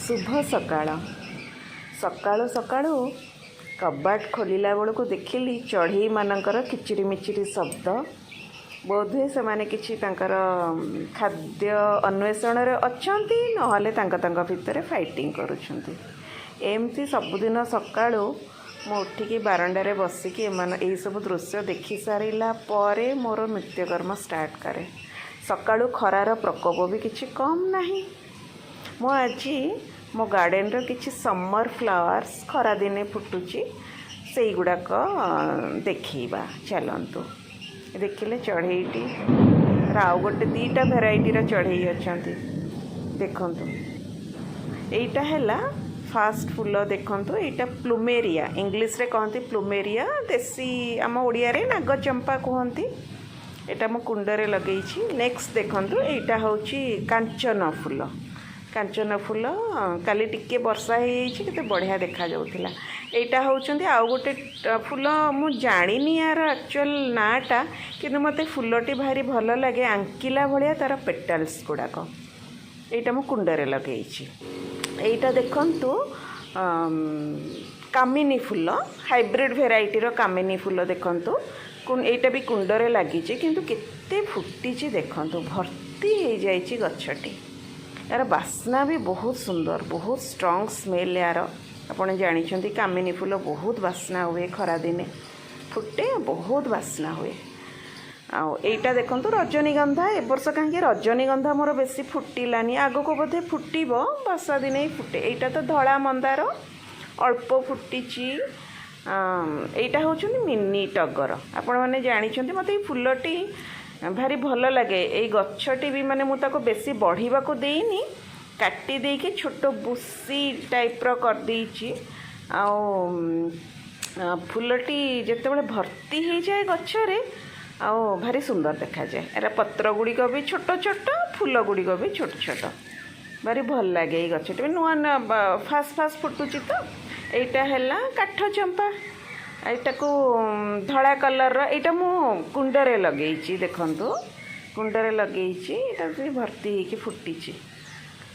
ଶୁଭ ସକାଳ। ସକାଳୁ ସକାଳୁ କବାଟ ଖୋଲିଲା ବେଳକୁ ଦେଖିଲି ଚଢ଼େଇମାନଙ୍କର କିଚିରିମିଚିରି ଶବ୍ଦ। ବୋଧହୁଏ ସେମାନେ କିଛି ତାଙ୍କର ଖାଦ୍ୟ ଅନ୍ୱେଷଣରେ ଅଛନ୍ତି, ନହେଲେ ତାଙ୍କ ତାଙ୍କ ଭିତରେ ଫାଇଟିଂ କରୁଛନ୍ତି। ଏମିତି ସବୁଦିନ ସକାଳୁ ମୁଁ ଉଠିକି ବାରଣ୍ଡାରେ ବସିକି ଏମାନେ ଏହିସବୁ ଦୃଶ୍ୟ ଦେଖି ସାରିଲା ପରେ ମୋର ନିତ୍ୟକର୍ମ ଷ୍ଟାର୍ଟ କରେ। ସକାଳୁ ଖରାର ପ୍ରକୋପ ବି କିଛି କମ୍ ନାହିଁ। ମୁଁ ଆଜି ମୋ ଗାର୍ଡ଼େନର କିଛି ସମର୍ ଫ୍ଲାୱାର୍ସ, ଖରାଦିନେ ଫୁଟୁଛି, ସେଇଗୁଡ଼ାକ ଦେଖେଇବା ଚାଲନ୍ତୁ। ଦେଖିଲେ ଚଢ଼େଇଟି, ଆଉ ଗୋଟେ ଦୁଇଟା ଭେରାଇଟିର ଚଢ଼େଇ ଅଛନ୍ତି। ଦେଖନ୍ତୁ, ଏଇଟା ହେଲା ଫାଷ୍ଟ ଫୁଲ। ଦେଖନ୍ତୁ, ଏଇଟା ପ୍ଲୁମେରିଆ, ଇଂଲିଶରେ କହନ୍ତି ପ୍ଲୁମେରିଆ, ଦେଶୀ ଆମ ଓଡ଼ିଆରେ ନାଗଚମ୍ପା କୁହନ୍ତି। ଏଇଟା ମୁଁ କୁଣ୍ଡରେ ଲଗେଇଛି। ନେକ୍ସଟ ଦେଖନ୍ତୁ, ଏଇଟା ହେଉଛି କାଞ୍ଚନ ଫୁଲ। କାଞ୍ଚନ ଫୁଲ କାଲି ଟିକେ ବର୍ଷା ହେଇଯାଇଛି, କେତେ ବଢ଼ିଆ ଦେଖାଯାଉଥିଲା। ଏଇଟା ହେଉଛନ୍ତି ଆଉ ଗୋଟେ ଫୁଲ। ମୁଁ ଜାଣିନି ୟାର ଆକ୍ଚୁଆଲ୍ ନାଁଟା, କିନ୍ତୁ ମୋତେ ଫୁଲଟି ଭାରି ଭଲ ଲାଗେ। ଆଙ୍କିଲା ଭଳିଆ ତା'ର ପେଟାଲ୍ସ ଗୁଡ଼ାକ। ଏଇଟା ମୁଁ କୁଣ୍ଡରେ ଲଗେଇଛି। ଏଇଟା ଦେଖନ୍ତୁ, କାମିନୀ ଫୁଲ, ହାଇବ୍ରିଡ଼ ଭେରାଇଟିର କାମିନୀ ଫୁଲ। ଦେଖନ୍ତୁ, ଏଇଟା ବି କୁଣ୍ଡରେ ଲାଗିଛି, କିନ୍ତୁ କେତେ ଫୁଟିଛି ଦେଖନ୍ତୁ, ଭର୍ତ୍ତି ହେଇଯାଇଛି ଗଛଟି। ଏହାର ବାସ୍ନା ବି ବହୁତ ସୁନ୍ଦର, ବହୁତ ଷ୍ଟ୍ରଙ୍ଗ ସ୍ମେଲ୍ ଏହାର। ଆପଣ ଜାଣିଛନ୍ତି, କାମିନୀ ଫୁଲ ବହୁତ ବାସ୍ନା ହୁଏ, ଖରାଦିନେ ଫୁଟେ, ବହୁତ ବାସ୍ନା ହୁଏ। ଆଉ ଏଇଟା ଦେଖନ୍ତୁ, ରଜନୀଗନ୍ଧା। ଏ ବର୍ଷ କାହିଁକି ରଜନୀଗନ୍ଧା ମୋର ବେଶୀ ଫୁଟିଲାନି, ଆଗକୁ ବୋଧେ ଫୁଟିବ, ବର୍ଷା ଦିନେ ହିଁ ଫୁଟେ। ଏଇଟା ତ ଧଳା ମନ୍ଦାର, ଅଳ୍ପ ଫୁଟିଛି। ଏଇଟା ହେଉଛନ୍ତି ମିନି ଟଗର। ଆପଣମାନେ ଜାଣିଛନ୍ତି, ମୋତେ ଏଇ ଫୁଲଟି ଭାରି ଭଲ ଲାଗେ। ଏଇ ଗଛଟି ବି ମାନେ ମୁଁ ତାକୁ ବେଶୀ ବଢ଼ିବାକୁ ଦେଇନି, କାଟି ଦେଇକି ଛୋଟ ବୁସି ଟାଇପ୍ର କରିଦେଇଛି। ଆଉ ଫୁଲଟି ଯେତେବେଳେ ଭର୍ତ୍ତି ହେଇଯାଏ ଗଛରେ, ଆଉ ଭାରି ସୁନ୍ଦର ଦେଖାଯାଏ। ଏର ପତ୍ର ଗୁଡ଼ିକ ବି ଛୋଟ ଛୋଟ, ଫୁଲ ଗୁଡ଼ିକ ବି ଛୋଟ ଛୋଟ, ଭାରି ଭଲ ଲାଗେ। ଏଇ ଗଛଟି ବି ନୂଆ ନୂଆ ଫାଷ୍ଟ ଫାଷ୍ଟ ଫୁଟୁଛି ତ। ଏଇଟା ହେଲା କାଠ ଚମ୍ପା। ଏଇଟାକୁ ଧଳା କଲର୍ର, ଏଇଟା ମୁଁ କୁଣ୍ଡରେ ଲଗେଇଛି। ଦେଖନ୍ତୁ, କୁଣ୍ଡରେ ଲଗେଇଛି, ଏଇଟା ବି ଭର୍ତ୍ତି ହେଇକି ଫୁଟିଛି।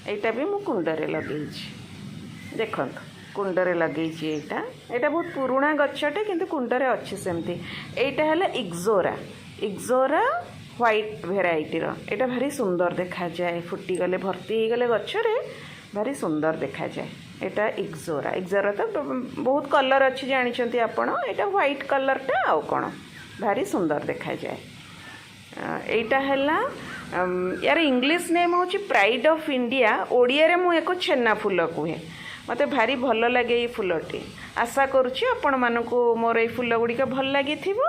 ଏଇଟା ବି ମୁଁ କୁଣ୍ଡରେ ଲଗେଇଛି। ଦେଖନ୍ତୁ, କୁଣ୍ଡରେ ଲଗେଇଛି ଏଇଟା। ଏଇଟା ବହୁତ ପୁରୁଣା ଗଛଟେ, କିନ୍ତୁ କୁଣ୍ଡରେ ଅଛି ସେମିତି। ଏଇଟା ହେଲା ଇକ୍ଜୋରା, ଇକ୍ଜୋରା ହ୍ୱାଇଟ୍ ଭେରାଇଟିର। ଏଇଟା ଭାରି ସୁନ୍ଦର ଦେଖାଯାଏ, ଫୁଟିଗଲେ, ଭର୍ତ୍ତି ହେଇଗଲେ ଗଛରେ ଭାରି ସୁନ୍ଦର ଦେଖାଯାଏ। ଏଇଟା ଇକ୍ଜୋରା। ଇକ୍ଜୋରା ତ ବହୁତ କଲର୍ ଅଛି, ଜାଣିଛନ୍ତି ଆପଣ। ଏଇଟା ହ୍ୱାଇଟ୍ କଲର୍ଟା, ଆଉ କ'ଣ, ଭାରି ସୁନ୍ଦର ଦେଖାଯାଏ। ଏଇଟା ହେଲା, ୟାର ଇଂଲିଶ ନେମ୍ ହେଉଛି ପ୍ରାଇଡ୍ ଅଫ୍ ଇଣ୍ଡିଆ। ଓଡ଼ିଆରେ ମୁଁ ୟାକୁ ଛେନା ଫୁଲ କୁହେ। ମୋତେ ଭାରି ଭଲ ଲାଗେ ଏଇ ଫୁଲଟି। ଆଶା କରୁଛି ଆପଣମାନଙ୍କୁ ମୋର ଏଇ ଫୁଲ ଗୁଡ଼ିକ ଭଲ ଲାଗିଥିବ।